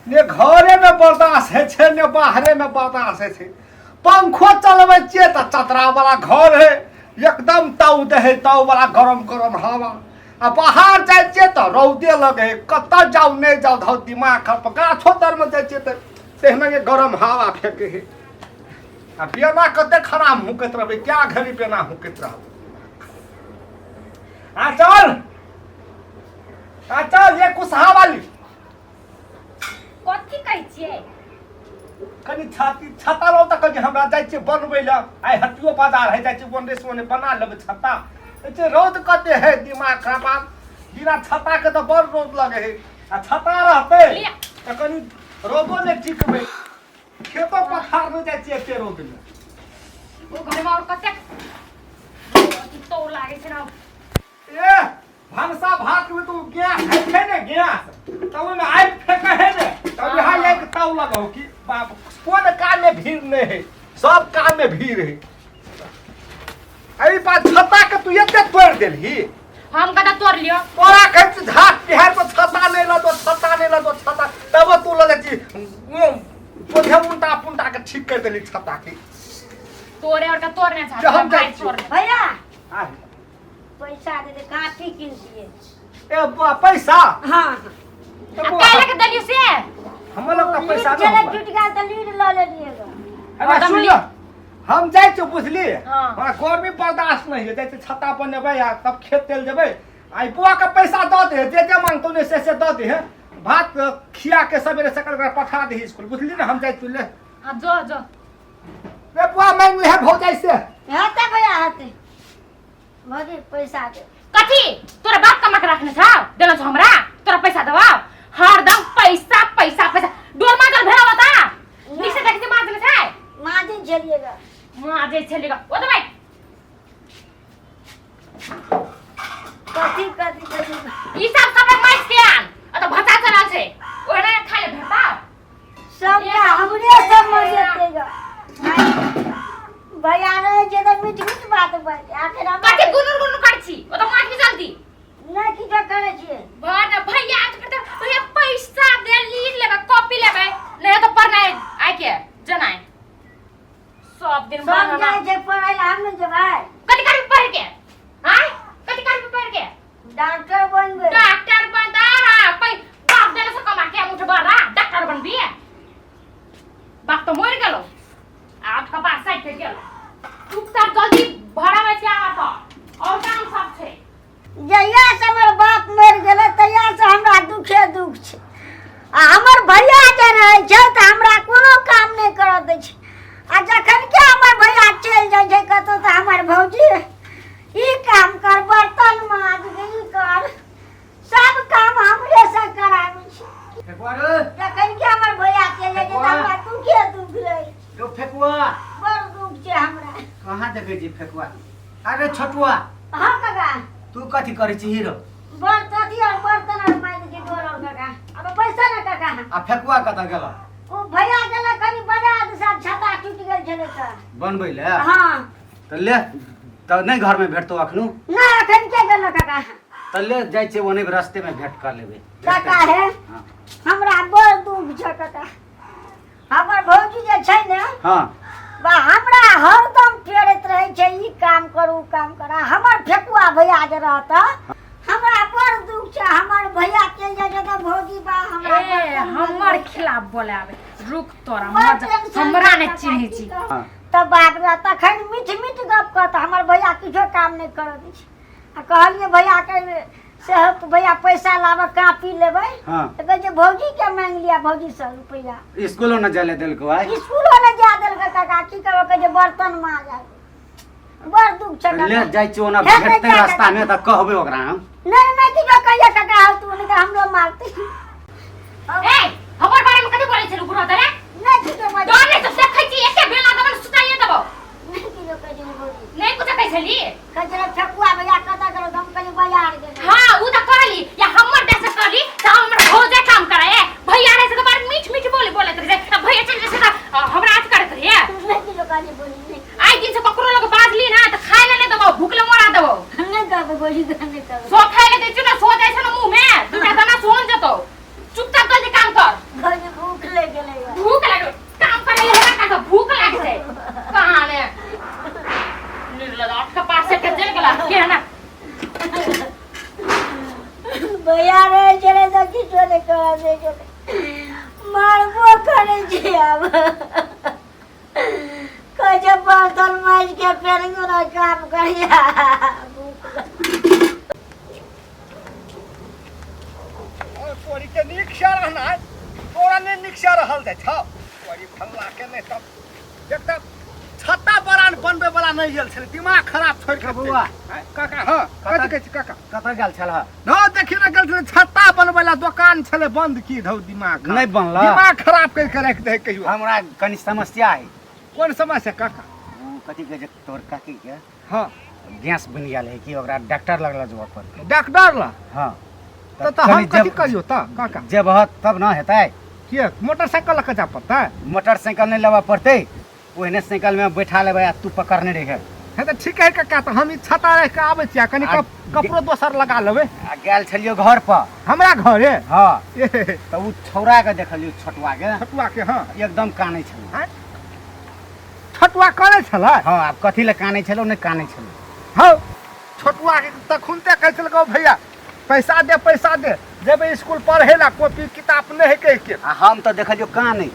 ने घरे में बर्दाश्त है छै ने बाहरे में बर्दाश्त है छै। पंखो चलबै छियै तऽ चतरा वाला घर है, एकदम ताव दे है, ताव वाला गरम गरम हवा। आ बाहर जाइ छियै तऽ रौदे लगे है, कतऽ जाउ नहि जाउ, धौ दिमाग खराब। गाछो तरमे जाइ छियै तऽ तेहने गरम हवा फेंके है। आ बेना कते खराब हुकैत रहबै, क्या घड़ी बेना हुकैत रहबै। आ चल आ चल ये कुसहा वाली। कथी कहै छियै? कनि छाती छाता लाउ तऽ कनि हमरा जाइ छियै बनबै लए। आइ हटियो बाजार है, जाइ छियै ओने से ओने बना लेबै छत्ता। कहै छियै रौद कते है, दिमाग खराब। आब बिना छत्ताके तऽ बड़ रौद लगै है, आ छत्ता रहतै लिअ। तऽ कनि रौदो नहि टिकबै। खेतो पथार नहि जाइ छियै एते रौदमे। ओ घरमे और कतेक अथी तौ लागै छै ने। ए भनसा भात में तो गैस है छै ने, गैस तब ओहिमे आगि फेंके है ने, तब यहाँ आगि ताव लगो कि बाप। कोन काम में भीड़ नहीं है, सब काम में भीड़ है। अरे बात छत्ता के तू एते तोड़ देलही? हम कतऽ तोड़ लियो? तोरा कहै छी झाट बिहार पर छत्ता नहीं लदो, छत्ता नहीं लदो, छत्ता, तब तू लऽ जाइ छी सोझे उल्टा पुल्टा के ठीक कर देली छत्ता के। तोरे और का तोड़ने से हम जाइ छी। तोड़ने। भैया आ, पैसा दे दे, कापी किन दिए। ए बुआ, पैसा? हाँ। ए आ बुआ, काहे के देलियो से? हमर लग तऽ पैसा लीड नहि चले हुआ। टूट गेल तऽ लीड लऽ लेलिएगा। अरे हरदम सुन ली- न, हम जाइ छियौ बुझली। हाँ। हमरा गर्मी बर्दाश्त नहीं है, जाइ छियै छत्ता बनेबै आ तब खेत तेल जेबै। आई बुआ के पैसा दऽ दे, जे जे मांगतौ ने से से दऽ दे। भात खिया के सवेरे सकाल ओकरा पठा दही स्कूल, बुझली ने? हम जाइ छियौ ले। हाँ, जो जो। रे बुआ, मांगि ले भौजाई से। हेतै भैया हेतै। भौजी पैसा दे। कथी तोरा बाप कमा के रखने छौ, देने छौ हमरा तोरा पैसा देबौ? हरदम पैसा पैसा पैसा। डोल माजल भेल होता नीक से देखै छी, माजल छै? माजे छलिएगा। माजे छलिएगा। ओ तऽ भाइ कथी कथी कथी? ई सब सब माइस के आन आ तऽ भचा चढ़ल छै, ओहना खाय ले भेटता। सबटा हमरे सब मजेतेगा। भैया रहै छै तऽ मीठ मीठ बात बाजै, आखिर हम कथी गुनुर गुनुर करै छी? ओ तऽ माफी जल्दी। नहि किछो करै छियै। बड़ भैया आज करते, भैया पैसा दे, लीड लेबै, कॉपी लेबै, नहीं तो पढ़नाइ आइ के जनाइ सब दिन सब बहाना। जाइ छै पढ़ै लए, हम नहि जेबै? कथी करबी पढ़ के? आय कथी करबी पढ़ के? डॉक्टर बनबै। डॉक्टर बनता? हाँ, पै बाप देने से कमा के मुठ बड़ा डॉक्टर बनबी? बाप तो मर गेलो, आब कपार साइड के गेलो। चुपचाप जल्दी भाड़ा में छै आवा तो और काम सब छै। जहिया से हमर बाप मरि गेलै तहिया से हमरा दुखे दुख छै। आ हमर भैया जे रहै छै तऽ हमरा कोनो काम नहि करऽ दै छै, आ जखन के हमर भैया चलि जाइ छै कतहु तऽ हमर भौजी ई काम कर, बर्तन माज, ई कर, सब काम हमरे से कराबै छै। फेकुआ रे। जखन के हमर भैया चलि जाइ छै तऽ हमरा दुखे दुख रहै छै। यौ फेकुआ। बड़ दुख छै हमरा। कहाँ देखै छी फेकुआ? अरे छोटुआ। हाँ काका। तू कथी करै छी हीरो? बर्तन अथी और बर्तन और मारि दै छी डोल और काका। अब पैसा ना काका। आ फेकुआ कतऽ गेल? ओ भैया गेल कनि बाजार दिसा, छाता टूटि गेल छलै तऽ बनबै लए। हाँ। तऽ ले तऽ नहि घरमे भेटतौ अखनु? नहि, अखन के गेल काका। तऽ ले जाइ छियै, ओने रस्तेमे भेंट कर लेबै। काका हे। हाँ। हमरा बड़ दुख छै काका। हमर भौजी जे छै ने, हाँ, बा हमरा हरदम पेरैत रहै छै, ई काम करू, उ काम करू। हमर फेकुआ भैया जे रहत, हमरा बड़ दुख छै। हमर भैया चलि जाइ छै तऽ भौजी बा हमरा ए बर्तन हमर मजबै छै। खिलाफ बोले आबे, रुक तोरा बड़ मजा। टेंशन हमरा छै नहि काका, चिन्है की छी। कहू। हाँ। तऽ बाप रे, तखन मीठ मीठ गप कहत, हमर भैया किछो काम नहि करऽ दै छै। आ कहलियै भैया के से भैया पैसा लाबऽ, कापी लेबै। हाँ। तऽ कहै छै भौजी के मांगि लिअ, भौजी से रुपैआ। स्कूलो न जाय लए देलकौ आइ? स्कूलो नहि जा देलकै काका, की करब? कहै छै बर्तन माज। बड़ दुख छै ले काका। जाइ छियै, ओना हे, नहि भेटतै जा रास्ता मे तऽ कहबै ओकरा हम। नहि नहि किछो कहिया काका, हौ तू, नहि तऽ हमरो मारतै। ए हमर बारे में कथी बोलै छलू गुरु तोरे? नहि किछो बाजै। डर नहि तऽ देखै छी, एते बेला देबन सुताइए देबौ। नहि किछो कहै छलै भौजी। नहि कुछ कहै छली? कहै छलै ठकुआ भैया कतऽ गेलौ, तऽ हम कहलियै बाजार गेलै। हाँ, उ तऽ कहली या हमर देश से कहली तऽ हमर भौजे काम कराए। भैया रहे से तऽ बड़ मीठ मीठ बोली बोलैत रहे, आ भैया चलि जाइ छै तऽ हमरा अथी करैत रहे। नहि किछो कहलियै भौजी, नहि। आइ दिन से ककरो लग बाजली ना तऽ खाय ले नहि देबौ, भूखले मरा देबौ। नहि कहबै भौजी, नहि कहबै। सो खाय ले दै छियौ ने, सो जाइ छै ने मुँह में दूटा दाना सोन जेतौ। चुपचाप जल्दी काम कर। भौजी। भैया रहै छलै तऽ किछो नहि करऽ दै छलै मारबो करै छै आब कहै छै बर्तन माजि के फेर कोनो काम करिया तोरी के नीक से रहना तोरा नहीं नीक से रहल जाइ छौ तोरी फल्ला के नहीं तब देख तब छत्ता बरान बनबे वाला नहीं गेल छलै दिमाग खराब छोड़ के बौआ। काका हां कथी कहै छी काका कतऽ गेल छलह न देखी ने गेल छलै छत्ता बनबै ला दोकान छलै बंद की धौ दिमाग खराब। नहि बनला? दिमाग खराब करि के राखि दे कहियो हमरा कनि समस्या है कोन समस्या काका ओ कथी कहै छै तोहर काकी के हाँ गैस बनि गेल है कि ओकरा डॉक्टर लगल जब पर डॉक्टर ला हाँ तऽ हम कथी करियो तऽ काका जेबह तब न हेतै किए मोटरसाइकिल लऽ कऽ जाय पड़तै मोटरसाइकिल नहि लेबऽ पड़तै ओहने साइकिल में बैठा लेबै आ तू पकड़ने रहिहे हे तऽ ठीक है काका तऽ हम ई छता राखि कऽ आबै छी आ कनि कपड़ो दोसर लगा लेबै आ गेल छलियो घर पर हमरा घरे हाँ तऽ ओ छौड़ा के देखलियो छोटुआ के छोटुआ के हाँ एकदम कानै छलै छोटुआ करै छलै हाँ आब कथी लए कानै छलै नहि कानै छलै हौ छोटुआ के तखुनते कहै छलै गौ भैया पैसा दे पैसा दे जेबै स्कूल पढ़े ला कॉपी किताब नहि है कहि के आ हम तऽ देखलियो कानै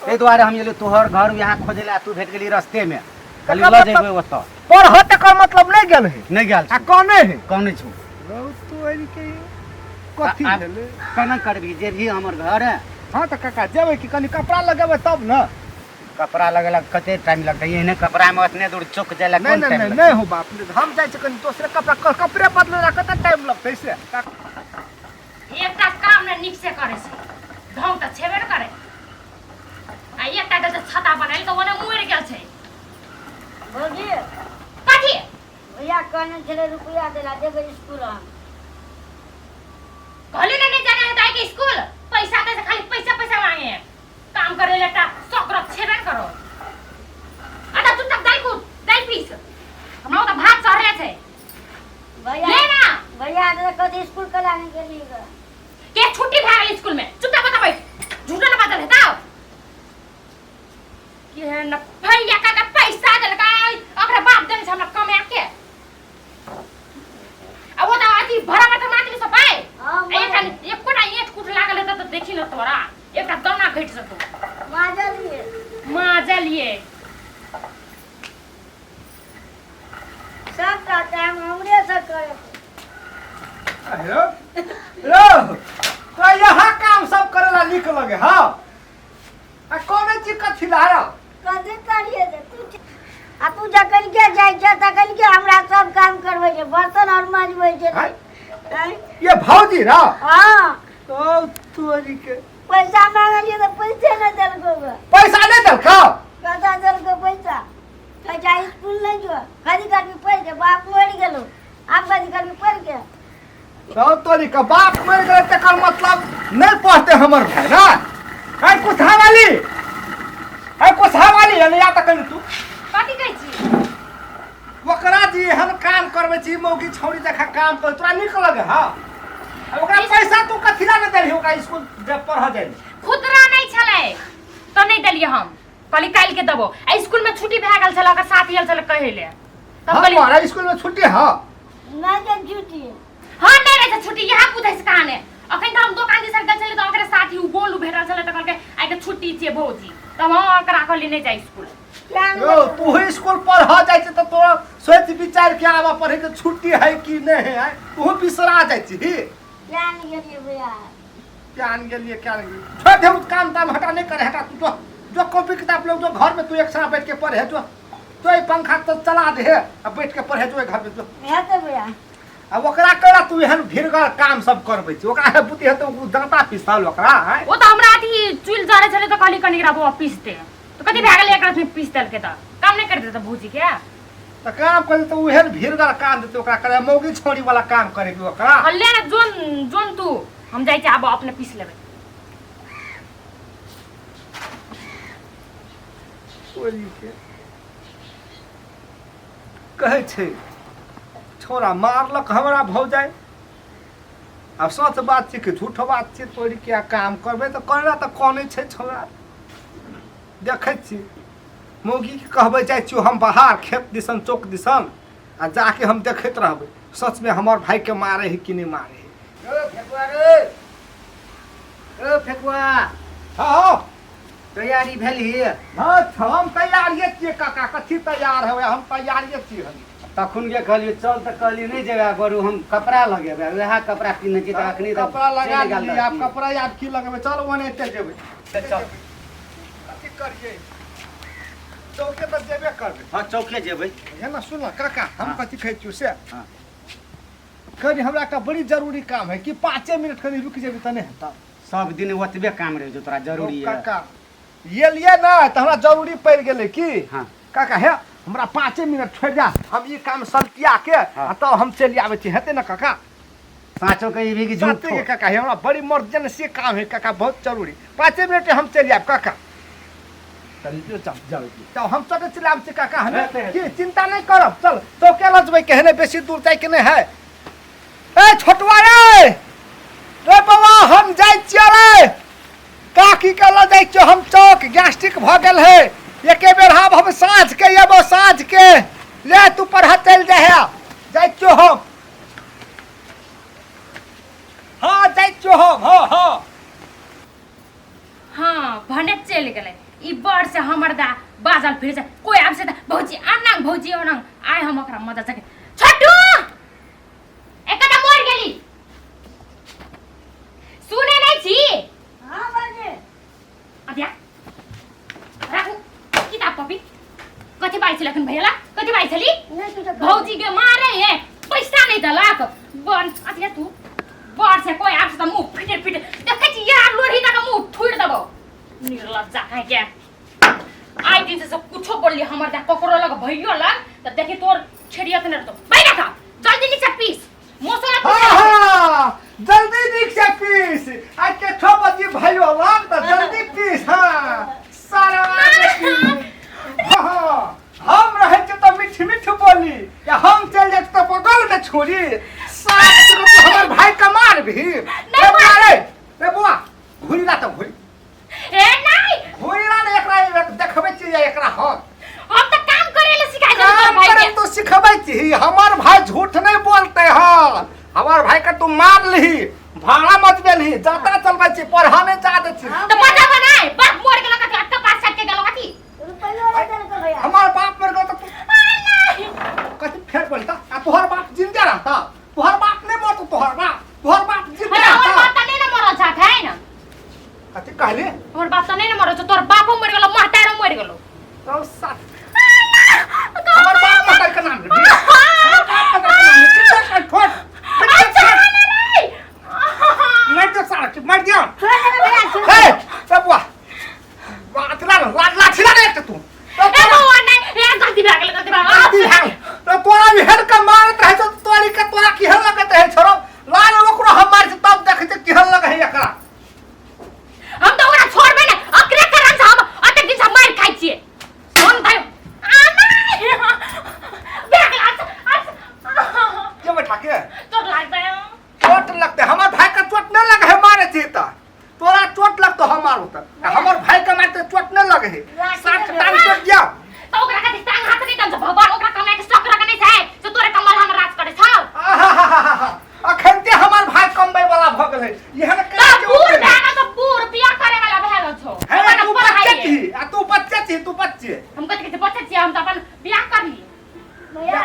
ताहि दुआरे हम एलियो तोहर घर यहाँ खोजै लए आ तू भेट गेली रस्तेमे कहली लऽ जेबै ओतऽ पढ़ऽ तकर मतलब नहि गेल है नहि गेल आ कने है कानै छौ रौ तू एहि के कथी भेलै केना करबी जेबही हमर घर हाँ तऽ काका जेबै कि कनि कपड़ा लगेबै तब ने कपड़ा लगेलक कते टाइम लगतै एहने कपड़ामे ओतने दूर चौक जाय लए नहीं कोन नहीं टाइम नहीं लगतै नहीं हो बाप रे हम जाइ छी कनि दोसरे कपड़ा कपड़े बदले ला कते टाइम लगतै से एकटा काम ने नीक से करे छै ढंग तऽ छेबे ने करे आ एकटा के जे छता बनायल तऽ ओने मरि गेल छै भौजी कथी भैया कहने छलै रुपया देला देबै स्कूल हम कहली ने नहीं जाने है के स्कूल पैसा दे से खाली पैसा पैसा मांगे है काम करे लेटा शौक रख छेबे ने करो आटा चुपचाप दाल कूट दाल पीस हमरा ओतऽ भात चढ़ले छै भैया ले ना भैया ने कथी स्कूल कला नहीं गेली ग के छुट्टी भए गेल स्कूल में चुपचाप बता बैठ झूठो न बाजल हेतौ के न भैया का का पैसा देलकै ओकरा बाप देने छै हमरा कमा के आ ओ तऽ अथी भरा मात्र मात्र सब पाइ हाँ, एकटा एकोटा ईंट कूट लागल हेतौ तऽ देखी न तोरा एकटा दाना घटि जेतौ माजलिए माजलिए सबटा काम हमरे से करे अरे रो तो यहाँ काम सब करेला निक लगे हाँ आ कोने चीज कथी लाया कथी करिए जे तू आ तू जखन के जाइ छै तखन के हमरा सब काम करबै छै बर्तन और मजबै छै आँय? आँय? ये भौजी रा हाँ ओ तोरी के पैसा मांगलिए तऽ पैसे नहि देलको गे पैसा नहीं देलकौ कतऽ देलको पैसा कहै छै स्कूल नहि जो कथी करबी पढ़ि के बाप मरि गेलो आब कथी करबी पढ़ि के तो तोरी के बाप मरि गेलै तकर मतलब नहीं पढ़ते हमर भाई ना ऐ कुसहा वाली ऐ कुसहा वाली अरे या तक तू कथी कहै छी ओकरा जी एहन काम करबै छी मौगी छौड़ी जखा काम कर तोरा नीक लगे हाँ आ ओकरा पैसा तू कथी ला नहि देलही ओकरा स्कूल जब पढ़ जाइ खुदरा नहि छलै तऽ नहि देलियै हम कहली काल्हि के देबो आ स्कूल में छुट्टी भए गेल छलै ओकर साथी आयल छलै कहै ले तब हाँ कहली तोरा स्कूल में छुट्टी हाँ नहि के छुट्टी हाँ नहि रहै छै छुट्टी इएह पूछै छै कहाँ ने अखन तऽ हम दोकान दिसन गेल छलियै तऽ ओकरे साथी उ गोलू भेटल छलै तऽ कहलकै आइ के छुट्टी छियै भौजी तऽ हम ओकरा कहली नहि जाइ स्कूल यौ तू स्कूल पढ़ जाइ छै तऽ तोरा सोच विचार के आबऽ पढ़े के छुट्टी है कि नहीं है तू बिसरा जाइ छी क्या नहीं गेलियै भैया क्या नहीं गेलिए क्या नहीं गेलिए छोड़ दे काम ताम हटा नहीं करे हटा तू जो जो कॉपी किताब लो जो घर में तू एक साथ बैठ के पढ़े जो तो ये पंखा तो चला दे आ बैठ के पढ़े जो घर में जो हेतै भैया आ ओकरा केला तू एहन भीड़गर काम सब करबै छी ओकरा हे बुद्धि हेतै ओ दाँता पिसल ओकरा आँय ओ तऽ हमरा अथी चुल जरै छलै तऽ कहली कनि एकरा बौआ पीस दे तऽ कथी भए गेलै एकरा पीस देलकै तऽ काम नहि करि देतै भौजी के तऽ काम करे तऽ ओहन भीड़गर काम देतै ओकरा करे मौगी छौड़ी वाला काम करेबी ओकरा आ ले ने जोन जोन तू हम जाइ छी आब अपने पीस लेबै कहै छै छोरा मारलक हमरा भौजाइ आब सच बात छै कि झूठ बात छै तोरी के काम करबै तऽ करै तऽ कनै छै छोरा देखै छी मौगीके कहबै जाइ छियौ हम बाहर खेत दिसन चौक दिसन आ जाके हम देखैत रहबै सचमे हमर भाइके मारै है कि नहि मारै है फेकुआ। हाँ। तैयारी भेली? हाँ, हम तैयारिए छियै काका। कथी तैयार हेबै, हम तैयारिए छियै। तखन के कहलियै चल, तऽ कहलियै नहि जेबै बरू, हम कपड़ा लगेबै, वएह कपड़ा पिन्हने छी तऽ अखनी तऽ कपड़ा लगा चलि गेल लेलियै, आब रहती। कपड़ा आब की लगेबै, चल ओनाहिते जेबै। चल। कथी करियै, चौके तऽ जेबे करबै। हाँ, चौके जेबै। हे ना, सुन काका, हम हाँ। कथी कहै छियौ से, हाँ। कनि हमरा एकटा बड़ी जरूरी काम है कि 5 मिनट कनि रुकि जेबी तऽ नहि हेतौ? सब दिन ओतबे काम रहै छौ तोरा जरूरी ओ है। काका, एलियै ने तऽ हमरा जरूरी पड़ि गेलै की। हाँ। काका, हे हमरा 5 मिनट छोड़ि जा, हम ई काम सलटिया के हाँ। आ तब हम चलि आबै छी, हेतै ने काका? साँचो के भी कि साथे झूठो? के काका, हे हमरा बड़ी इमरजेंसी काम है काका, बहुत जरूरी। 5 मिनट हम चलि आयब काका। चल, चल जाउ। तब हम चलते चलि आबै छी काका, हमे हेतै, हेतै। की चिंता नहि करब। चल, चौके लऽ जेबै, केहने बेसी दूर जाइके नहि है। ए छोटुआ रे, रे बाबा, हम जाइ छियै रे, काकी के लऽ जाइ छियै हम चौक, गैस्ट्रिक भऽ गेल है। एके बेर आब हम साँझ के अयबो, साँझ के। ले तू पढ़ा चलि जाइ है, जाइ छियौ हम। हाँ, जाइ छियौ हम, हाँ हाँ। हाँ, भने चलि गेलै ई बड़ से हमर दा बाजल फिर से कोई आब से त भौजी अनंग, भौजी अनंग। आइ हम ओकरा मदद सके। छोटू, एकटा मर गेली, सुने नहीं छी? हाँ बाजे। अबिया राखू किताब कॉपी। कथी बाजै छलै अखन भैयाला? कथी बाजै छली? नहीं किछो। भौजी के मारे है, पैसा नहीं देलक बन। अथिया तू बड़ से कोई आब से त मुंह फिटे फिटे देखै छी यार, लोढ़ी तक मुंह थुड़ि देबो निर्लज्जा कहीं के। आइ दिन से सब कुछो बोलली हमर दा ककरो लग, भैयो लग, त देखी तोर छेड़ियत ने रहतो। बैठ था, जल्दी नीचे पीस मसाला हाँ। पीस। हाँ, जल्दी नीक से पीस, आज के 6 बजे भाइयो लग तऽ जल्दी पीस। हाँ सारा, हाँ, हम रहै छी तऽ मीठ मीठ बोली या हम चलि जाइ छी तऽ बगल में छोड़ी। 7 रुपया हमर भाई के मार भी रे बुआ, रे रे बुआ, घुरी ला तऽ घुरी। ए नहीं। घुरी ला ने, एकरा एक देखबै छी एकरा हम। हम त काम करे ले सिखाइ देलौ तोर काम भाई करे के। तू सिखबै छी? हमर भाई झूठ नहीं बोलते हन। हमर भाई के तू मार लिही, भाड़ा मत देलही, जाता चलबै छी, पढ़ा नहीं जा दै छी। त मजा बनाए बाप मर गेलो कथी, अटका पास छाट के गेलो कथी? रुपैयो नहीं देलकै भैया। हमार बाप मर गयो तो तू कथी फेर बोलता? आ तोहर बाप जिंदा रहता? तोहर बाप नहीं मरतो, तोहर बाप, तोहर बाप जिंदा अरे हमर रहता? बाप त नहीं न मरल छाट है न। कथी कहली? हमर बाप त नहीं न मरल छौ, तोर बापो मर गेलो, महतारो मर गेलो। तो साथ हमर बाप मर के नाम लेबी? हमर बाप मर के नाम लेबी? कितना कर ठोक। अच्छा रे। मर जा साला, मर जा। छोड़ दे भैया, छोड़। हे सब बुआ, बात ला ला लाठी ला रे तू। ए बौआ नहीं, ए गलती भए गेल, गलती भए गेल। गलती भए गेल तो तोरा भी हेड के मारत रहे छौ, तोरी के तोरा केहन लगत रहे? छोरो लाल, ओकरो हम मारै छी तब देखै छी केहन लगै है एकरा। हम त ओकरा छोड़बे नै, अकरे कारण से हम अतेक दिन से मार खाइ छियै। हम भाई आ नहीं भए गेल। अच्छा अच्छा। के बैठा के चोट लागतै। चोट लगते? हमर भाई के चोट नहीं लगे है, मारे छी त तोरा चोट लगतो? हम मारू त हमर भाई के मारते चोट नहीं लगे है। साठ टांग चोट दिया। त ओकरा कथी टांग हाथ नहीं दम छ भगवान? ओकरा कमाए के शौक रखने छै से तोरे कमल हम राज करे छौ? आहाहाहा, अखन ते हमर भाई कमबै वाला भ गेलै एहन। त बूढ़ भए गेल छ, बूढ़, बियाह करे वाला भए गेल छौ। हे ओकरा तू पढ़ाइ बच्चे ले। छी आ तू बच्चे छी, तू बच्चे। हम कथी कहै छी, बच्चे छियै? हम त अपन बियाह करली। भैया,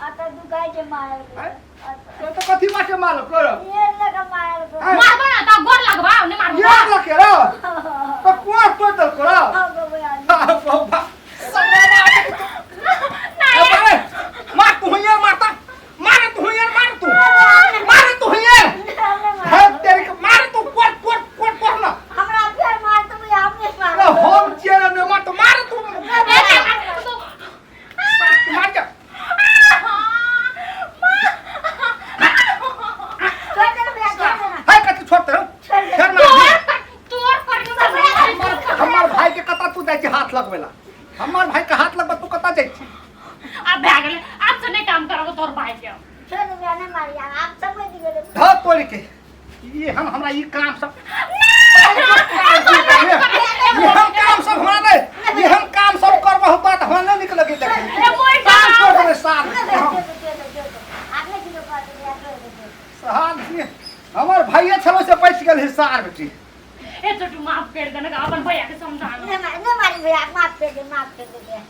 अतऽ दुखाइ छै, मारल। आँय? तो तो कथी बाटे मारल तोरा? ये लगा मारल। आँय? मारबो ना त गोर लगबा नहीं मारबो। यार लके रे तो कुआं तोड़ दल कोरा। हाँ गो भैया। बाबा। नहीं। मारे, मार तू यार, मारता, मार तू यार, मार तू, मार तू यार। है तेरे के, मार तू, कोट कोट कोट कोट ना। हमरा फेर मारतो भैया, हम नहीं अरे मारब। हम चेहरा ने मार तो मार तू। ए, नहीं मारबो तो। मार जा। छोड़ दे भैया, छोड़ देना। है कथी छोड़ दे? छोड़ दे। फेर मार। तोर तोर पर। हमर भाई के कता तू जाइ छी हाथ लगबेला? हमर भाई के हाथ लगबे तू कता जाइ छी? आब भए गेलै, आब से नहीं काम करबो तोर भाई के। छोड़ दे भैया, नहीं मारिया, आप समझ गेले। धर तोड़ के ई हम हमरा ई काम सब, ई हम काम सब हमरा नहीं, ई हम काम सब करबो बात हमरा नहीं निक लगे देखे। ए, मोर काम छोड़ देबै साथ। छोड़ दे, छोड़ दे, छोड़ दे। आपने किलो कर दिया, छोड़ दे, छोड़ दे। सार हमर भाइये छलो से बचि गेल है सार बेटी। ए छोटू माफ कर देना अपन भैया के समझा नहीं मारी, नहीं मारी भैया, माफ कर दे, माफ कर दे भैया।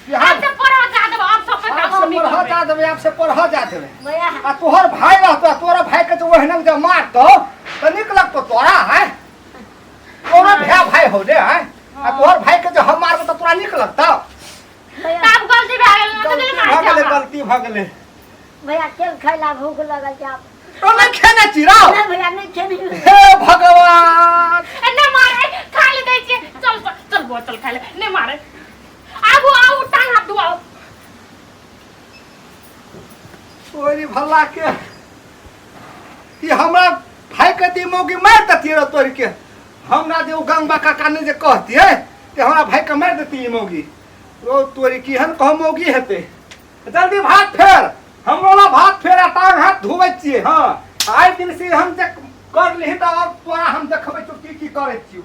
बिहार अब से पढ़ा जा देब अब सब काम आपसे हम पढ़ा जा देबै, आपसे पढ़ा जा देबै। भैया आ तोहर भाई रहतो, तोरा भाई के जो ओहिना जे मारतो तऽ नीक लगतो तोरा? है तोरा भैया भाई हो रे है, आ तोहर भाई के जो हम मारबो तऽ तोरा नीक लगतो? भैया तब गलती भए गेल ना, तऽ गलती मार भऽ गेलै, जा। गलती भऽ गेलै। भैया, तेल खैला भूख लगल छै आब। तो नहीं खेने छी रौ? नहीं भैया, नहीं खेने। हे भगवान! ए, नहीं मारे, खा ले दै छियै। चल चल चल बुआ, चल खा ले। नहीं मारे, आबू आऊ, टांग हाथ धुआओ। तोरी भला के, ई हमरा भाई के दी मौगी मार देती रो तोरी के। हमरा जे ओ गंगबा काका ने जे कहतियै कि हमरा भाई के मार देती ई मौगी रो तोरी, केहन कह मौगी हेतै? जल्दी भात फेर, हमरो ला भात फेर आ टांग हाथ धोबै छियै। हँ, आइ दिन से हम जे कर लिही तऽ अब तोरा हम देखबै तू की की करै छियौ।